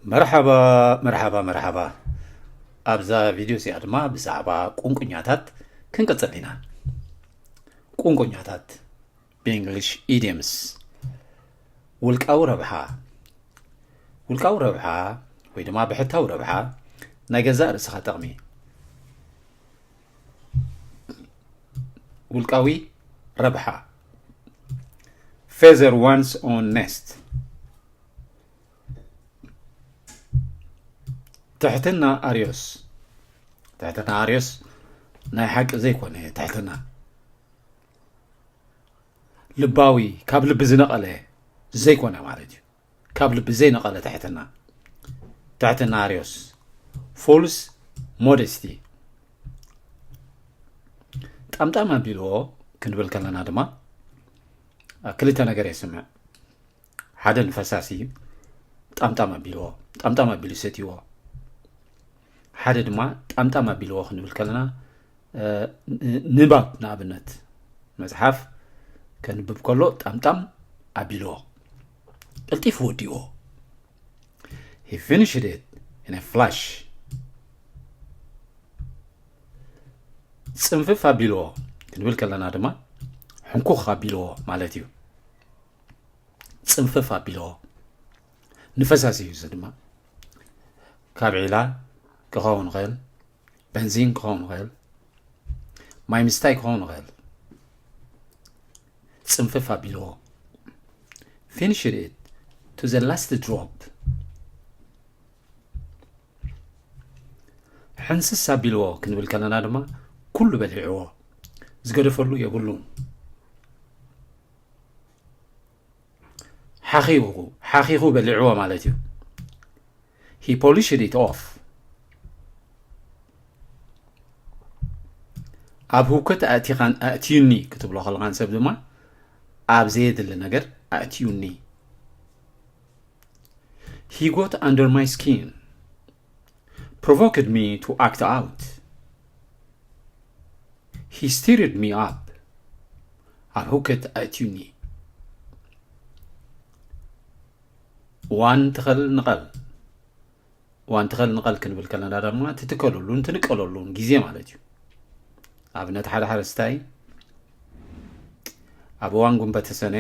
መርሓባ፣ መርሓባ፣ መርሓባ። ኣብዛ ቪድዮ እዚኣ ድማ ብዛዕባ ቁንቁኛታት ክንቀጽል ኢና። ቁንቁኛታት፣ ብእንግሊሽ ኢድየምስ። ውልቃዊ ረብሓ። ውልቃዊ ረብሓ ወይ ድማ ብሕታዊ ረብሓ፣ ናይ ገዛእ ርእስኻ ጥቕሚ። ውልቃዊ ረብሓ። Feather one's own nest። ትሕትና ኣርዮስ። ትሕትና ኣርዮስ ናይ ሓቂ ዘይኮነ ትሕትና። ልባዊ፣ ካብ ልቢ ዝነቐለ ዘይኮነ ማለት እዩ። ካብ ልቢ ዘይነቐለ ትሕትና። ትሕትና ኣርዮስ። False modesty። ጣምጣም ኣቢልዎ ክንብል ከለና ድማ ክልተ ነገር የስምዕ። ሓደ ንፈሳሲ ጣምጣም ኣቢልዎ፣ ጣምጣም ኣቢሉ ሰትይዎ። ሓደ ድማ ጣምጣም ኣቢልዎ ክንብል ከለና፣ እ፣ ን-፣ ንባብ ንኣብነት መጽሓፍ ከንብብ ከሎ ጣምጣም ኣቢልዎ፣ ቀልጢፉ ወዲእዎ። He finished it in a flash። ጽንፍፍ ኣቢልዎ ክንብል ከለና ድማ ሕንኩኽ ኣቢልዎ ማለት እዩ። ጽንፍፍ ኣቢልዎ። ንፈሳሲ እዩ እዚ ድማ። ካብ ዒላ ክኸውን ይኽእል፣ በንዚን ክኸውን ይኽእል፣ ማይ ምስታይ ክኸውን ይኽእል። ጽንፍፍ ኣቢልዎ። Finished it to the last drop። ሕንስስ ኣቢልዎ ክንብል ከለና ድማ ኩሉ በሊዕዎ። ዝገደፈሉ የብሉን። ሓኺኹ፣ ሓኺኹ በሊዕዎ ማለት እዩ። He polished it off። ኣብ ህውከት ኣእቲኻን ኣእትዩኒ ክትብሎ ከለኻን ሰብ ድማ ኣብ ዘየድሊ ነገር ኣእትዩኒ። He got under my skin፣ provoked me to act out። He stirred me up። ኣብ ህውከት ኣእትዩኒ። ዋን ትኸል ንቐል። ዋን ትኸል ንቐል ክንብል ከለና ድማ ትትከለሉን ትንቀለሉን ግዜ ማለት እዩ። ኣብነት ሓደ ሓረስታይ ኣብ እዋን ጉንበተ ሰነ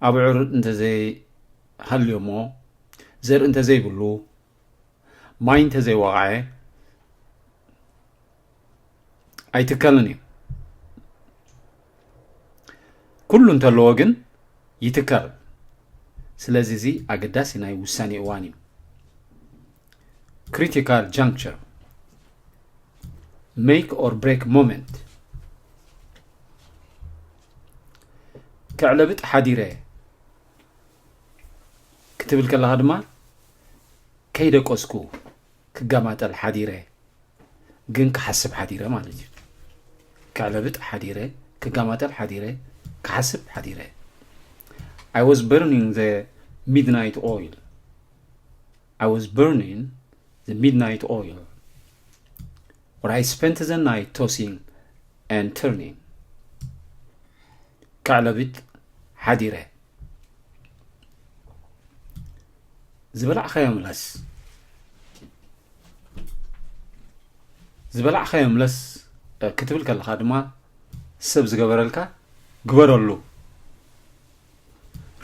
ኣብዑር እንተዘይሃልዮሞ፣ ዘርኢ እንተዘይብሉ፣ ማይ እንተዘይወቕዐ ኣይትከልን እዩ። ኩሉ እንተለዎ ግን ይትከል። ስለዚ እዚ ኣገዳሲ ናይ ውሳኔ እዋን እዩ። Critical juncture፣ make or break moment። ከዕለብጥ ሓዲረ ክትብል ከለኻ ድማ ከይደቀስኩ ክገማጠል ሓዲረ፣ ግን ክሓስብ ሓዲረ ማለት እዩ። ከዕለብጥ ሓዲረ፣ ክገማጠል ሓዲረ፣ ክሓስብ ሓዲረ። I was burning the midnight oil። I was burning the midnight oil, where I spent the night tossing and turning። ከዕለብጥ ሓዲረ። ዝበላዕካዮ ምለስ። ዝበላዕካዮ ምለስ፣ እ፣ ክትብል ከለኻ ድማ ሰብ ዝገበረልካ ግበረሉ።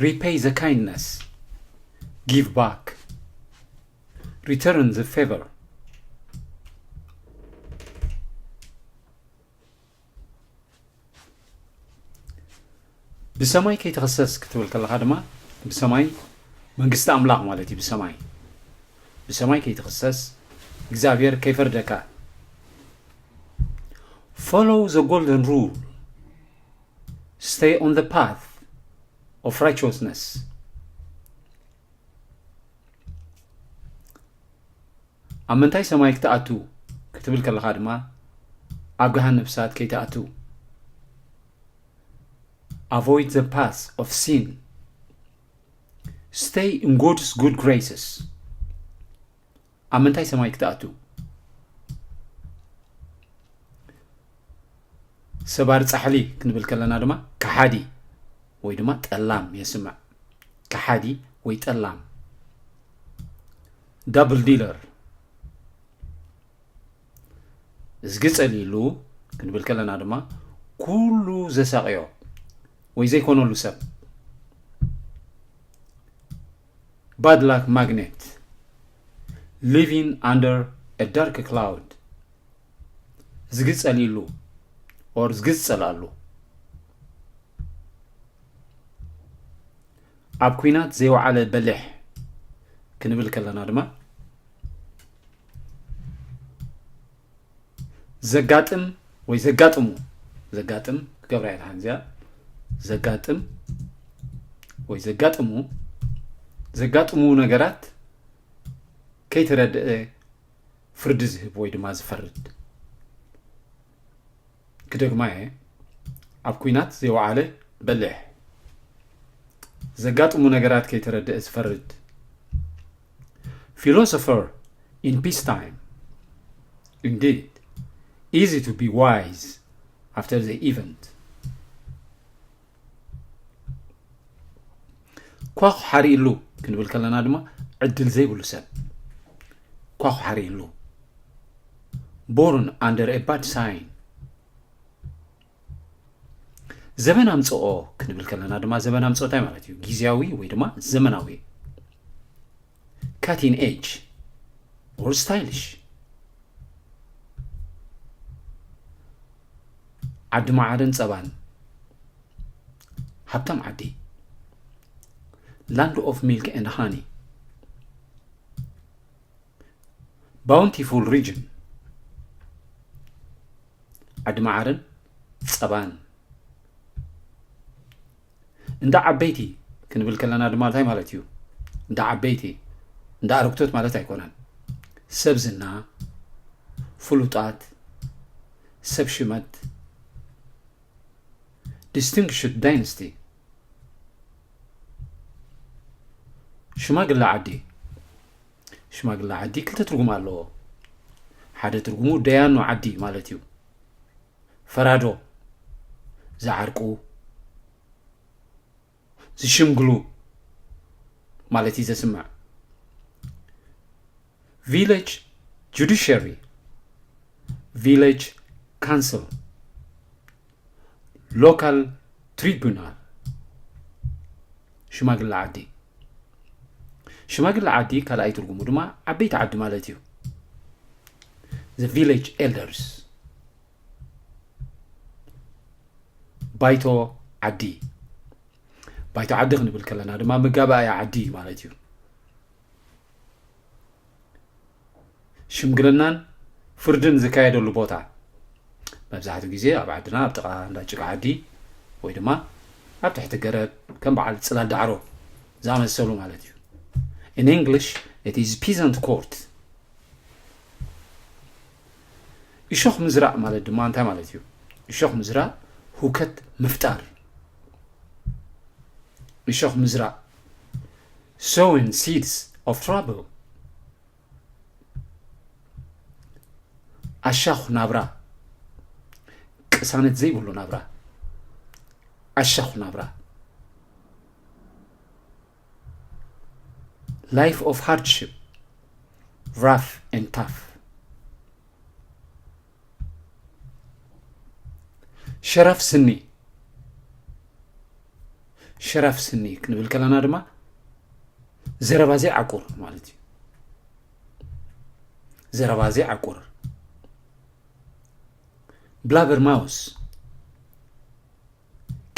Repay the kindness። Give back። Return the favor። ብሰማይ ከይትኽሰስ ክትብል ከለኻ ድማ ብሰማይ መንግስቲ ኣምላኽ ማለት እዩ። ብሰማይ፣ ብሰማይ ከይትኽሰስ እግዚኣብሔር ከይፈርደካ። Follow the golden rule። Stay on the path of righteousness። ኣብ ምንታይ ሰማይ ክትኣቱ ክትብል ከለኻ ድማ ኣብ ገሃነብ እሳት ከይትኣቱ። Avoid the path of sin። Stay in God's good graces። ኣብ ምንታይ ሰማይ ክትኣቱ? ሰባሪ ጻሕሊ ክንብል ከለና ድማ ከሓዲ ወይ ድማ ጠላም የስምዕ። ከሓዲ ወይ ጠላም። double dealer፣ ዝግጸል ኢሉ ክንብል ከለና ድማ ኩሉ ዘሳቕዮ ወይ ዘይኮነሉ ሰብ፣ bad luck magnet, living under a dark cloud፣ ዝግጸል ኢሉ or ዝግጸል ኣሉ። ኣብ ኲናት ዘይወዓለ በሊሕ ክንብል ከለና ድማ ዘጋጥም ወይ ዘጋጥሙ፣ ዘጋጥም ክገብራ እየ፣ ሓንዚኣ ዘጋጥም ወይ ዘጋጥሙ፣ ዘጋጥሙ ነገራት ከይተረድአ ፍርዲ ዝህብ ወይ ድማ ዝፈርድ። ክደግማ እየ። ኣብ ኲናት ዘይወዓለ በሊሕ፣ ዘጋጥሙ ነገራት ከይተረድአ ዝፈርድ። Philosopher in peacetime. Indeed, easy to be wise after the event. ኳኹ ሓሪእሉ ክንብል ከለና ድማ ዕድል ዘይብሉ ሰብ። ኳኹ ሓሪእሉ፣ born under a bad sign። ዘበን ኣምጽኦ ክንብል ከለና ድማ ዘበን ኣምጽኦ እንታይ ማለት እዩ? ግዝያዊ ወይ ድማ ዘመናዊ፣ cutting edge or stylish። ዓዲ መዓርን ጸባን፣ ሃብታም ዓዲ፣ land of milk and honey፣ bountiful region፣ ዓዲ መዓርን ጸባን። እንዳ ዓበይቲ ክንብል ከለና ድማ እንታይ ማለት እዩ? እንዳ ዓበይቲ፣ እንዳ ኣረግቶት ማለት ኣይኮነን። ሰብ ዝና፣ ፍሉጣት፣ ሰብ ሽመት፣ distinguished dynasty፣ ሽማግለ ዓዲ። ሽማግለ ዓዲ ክልተ ትርጉም ኣለዎ። ሓደ ትርጉሙ ደያኑ ዓዲ ማለት እዩ። ፈራዶ፣ ዝዓርቁ፣ ዝሽምግሉ ማለት እዩ ዘስምዕ። Village judiciary፣ village council፣ local tribunal፣ ሽማግለ ዓዲ። ሽማግለ ዓዲ ካልኣይ ትርጉሙ ድማ ዓበይቲ ዓዲ ማለት እዩ። The village elders፣ ባይቶ ዓዲ። ባይቶ ዓዲ ክንብል ከለና ድማ መጋባእያ ዓዲ ማለት እዩ። ሽምግልናን ፍርድን ዝካየደሉ ቦታ፣ መብዛሕትኡ ግዜ ኣብ ዓድና ኣብ ጥቓ እንዳ ጭቃ ዓዲ ወይ ድማ ኣብ ትሕቲ ገረብ ከም በዓል ጽላል ዳዕሮ ዝኣመሰሉ ማለት እዩ። In English, it is peasant court። እሾኽ ምዝራእ ማለት ድማ እንታይ ማለት እዩ? እሾኽ ምዝራእ፣ ሁከት ምፍጣር። እሾኽ ምዝራእ፣ sowing seeds of trouble። ኣሻኹ ናብራ፣ ቅሳነት ዘይብሉ ናብራ። ኣሻኹ ናብራ፣ life of hardship, rough and tough። ሸራፍ ስኒ፣ ሸራፍ ስኒ ክንብል ከለና ድማ ዘረባ ዘይዓቁር ማለት እዩ። ዘረባ ዘይዓቁር፣ blabbermouth፣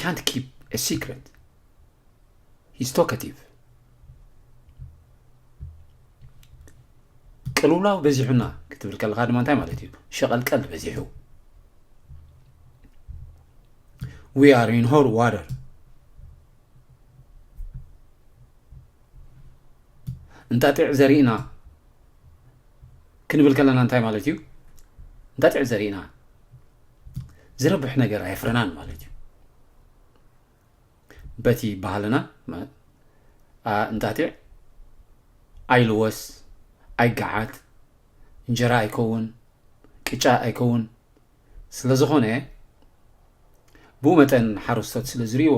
can't keep a secret፣ he's talkative። ቅልውላው በዚሑና ክትብል ከለኻ ድማ እንታይ ማለት እዩ? ሸቐልቀል በዚሑ። We are in hot water። እንጣጢዕ ዘሪእና ክንብል ከለና እንታይ ማለት እዩ? እንጣጢዕ ዘሪእና ዝረብሕ ነገር ኣየፍረናን ማለት እዩ። በቲ ባህልና፣ ማ-፣ ኣ-፣ እንጣጢዕ ኣይልወስ፣ ኣይገዓት፣ እንጀራ ኣይከውን፣ ቅጫ ኣይከውን። ስለ ዝኾነ፣ ብኡ መጠን ሓረስቶት ስለ ዝርእይዎ፣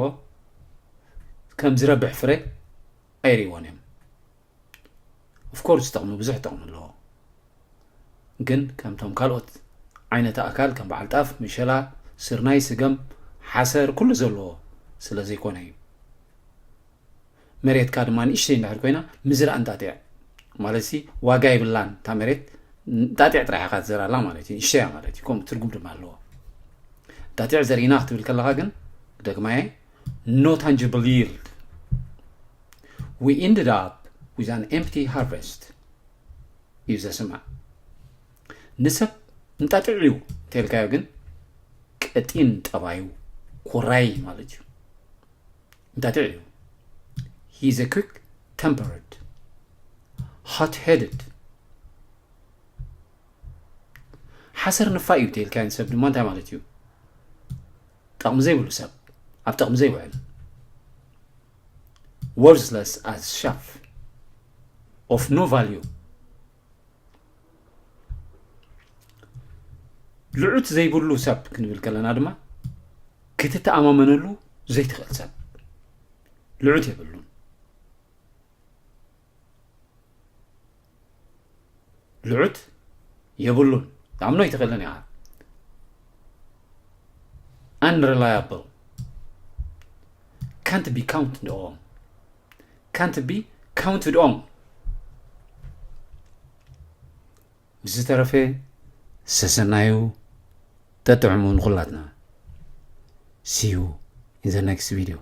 ከም ዝረብሕ ፍረ ኣይርእይዎን እዮም። Of course ጠቕሚ፣ ብዙሕ ጠቕሚ ኣለዎ። ግን ከምቶም ካልኦት ዓይነት ኣእካል ከም በዓል ጣፍ፣ ምሸላ፣ ስርናይ፣ ስገም፣ ሓሰር፣ ኩሉ ዘለዎ ስለ ዘይኮነ እዩ። መሬትካ ድማ ንእሽተይ እንድሕር ኮይና ምዝራእ እንጣጢዕ ማለት ሲ ዋጋ የብላን። እታ መሬት እንጣጢዕ ጥራሕ ኢኻ ትዘራላ ማለት እዩ። ንእሽተያ ማለት እዩ። ከምኡ ትርጉም ድማ ኣለዎ። እንጣጢዕ ዘሪእና ክትብል ከለኻ ግን ደግማየ no tangible yield, we ended up with an empty harvest እዩ ዘስምዕ። ንሰብ እንጣጢዕ እዩ እንተልካዮ ግን ቀጢን ጠባዩ ኮራይ ማለት እዩ። እንጣጢዕ እዩ። He is a quick tempered, hot headed. ሓሰር ንፋይ እዩ ተልካዮ ንሰብ ድማ እንታይ ማለት እዩ? ጠቕሚ ዘይብሉ ሰብ፣ ኣብ ጠቕሚ ዘይውዕል፣ worthless as chaff, of no value. ልዑት ዘይብሉ ሰብ ክንብል ከለና ድማ ክትተኣማመነሉ ዘይትኽእል ሰብ። ልዑት የብሉን። ልዑት የብሉን። ትኣምኖ ኣይትኽእልን ኢኻ። Unreliable, can't be counted on, can't be counted on. ብዝተረፈ ሰሰናዩ፣ ጠጥዕሙ ንኹላትና። See you in the next video.